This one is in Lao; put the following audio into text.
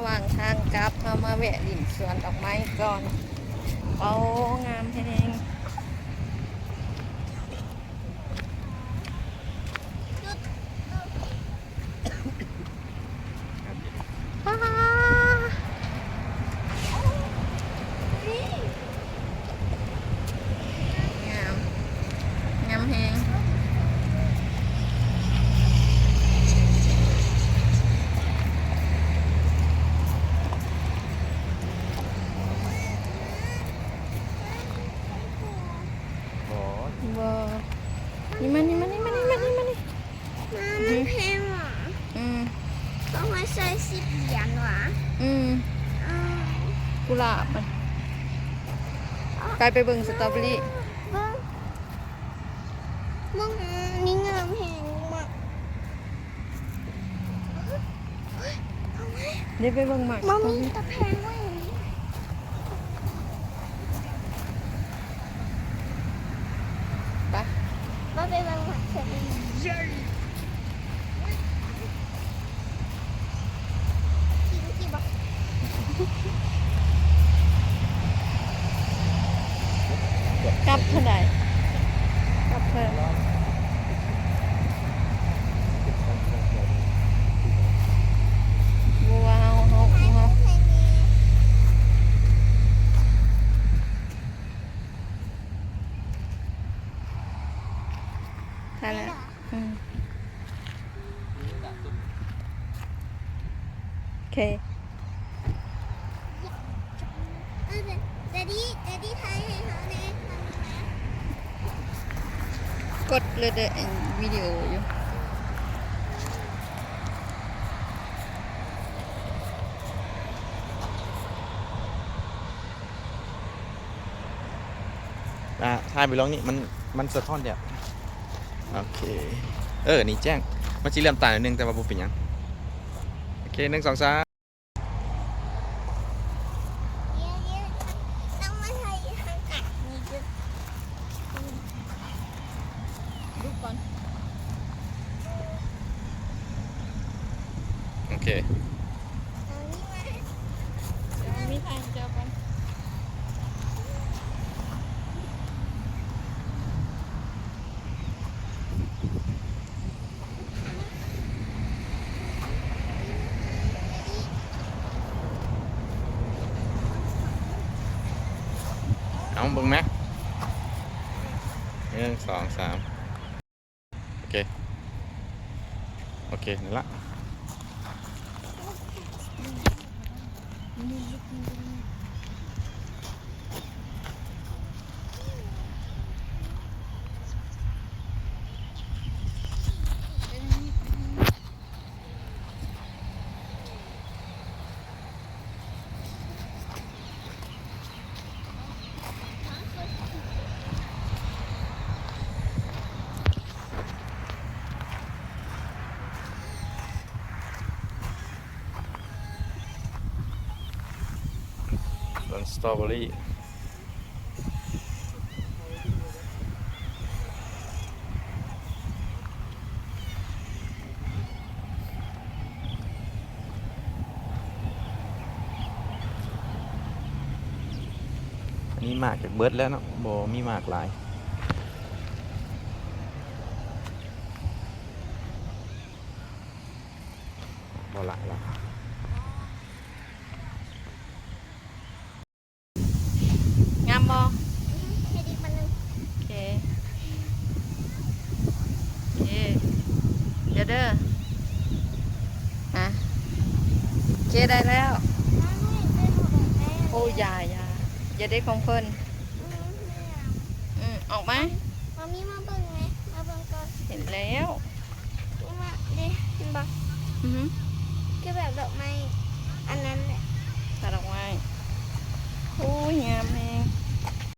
ະຫວ່າງທາງກັບ ເຮົາມາແວະຫຼິ້ນສວນດອກໄມ້ກ່ອນ. ໂອ້ ງາມແຮງ. ງາມ ງາມແຮງ. ບໍ່ ນີ້ມາ ນີ້ມາ ນີ້ມາ ນີ້ມາ ນີ້ມາ ນີ້. ມາ ມັນແພງຫວາ? ອືມ ຕ້ອງໃຫ້ໃສ່ສິບຫຼຽນຫວາ? ອືມ ອືມ ກຸຫຼາບມັນ. ໄປ ໄປເບິ່ງສະຕໍເບີຣີ. ເບິ່ງ ເບິ່ງ ນີ້ງາມແຮງ ມາ ເດ້ ໄປເບິ່ງໝາກ ມັນມີຕະແພງໄວ້. ໄປ ໄປ ໄປເບິ່ງໝາກເຂດ. ກັບເທົ່າໃດ? ກັບເທົ່າໃດ? ບໍ່ວ່າເຮົາ ເຮົາ ເຮົາ ໄດ້ແລ້ວ. ອືມ ໂອເຄ ແດດດີ້ ແດດດີ້ຖ່າຍໃຫ້ເຮົາແດ່. ກົດເລີຍເດີ້ ວິດີໂອຢູ່. ອ່າ ຖ່າຍໄປລອງນີ້ ມັນ ມັນສະທ້ອນແດດ. ໂອເຄ ເອີ ນີ້ແຈ້ງ ມັນຊິເຫຼື້ອມຕາໜ້ອຍໜຶ່ງ ແຕ່ວ່າບໍ່ເປັນຫຍັງ. ໂອເຄ ໜຶ່ງ ສອງ ສາມ. ດູກ່ອນ ໂອເຄ ເອົານີ້ມາ ເອົາມີດໃຫ້ເຈົ້າກ່ອນ. ເອົາເບິ່ງແມະ ໜຶ່ງ ສອງ ສາມ. ໂອເຄ ໂອເຄ ນັ້ນລະ. ສວນສະຕໍເບີຣີ. ອັນນີ້ໝາກຈະເບິດແລ້ວເນາະ ບໍ່ມີໝາກຫຼາຍ ບໍ່ຫຼາຍລະ. ງາມບໍ່? ອືມ ເຮັດອີກບາດໜຶ່ງ. ໂອເຄ ໂອເຄ ດຽວເດີ ອ່ະ ໂອເຄ ໄດ້ແລ້ວ. ໂອ້ ຢ່າ ຢ່າ ຢ່າເດັດຂອງເພິ່ນ. ອືມ ອືມ ອອກມາ. ມາມີ ມາເບິ່ງແມະ ມາເບິ່ງກ່ອນ. ເຫັນແລ້ວ ມາເດ້ ເຫັນບໍ່? ອືຮຶ ຄືແບບດອກໄມ້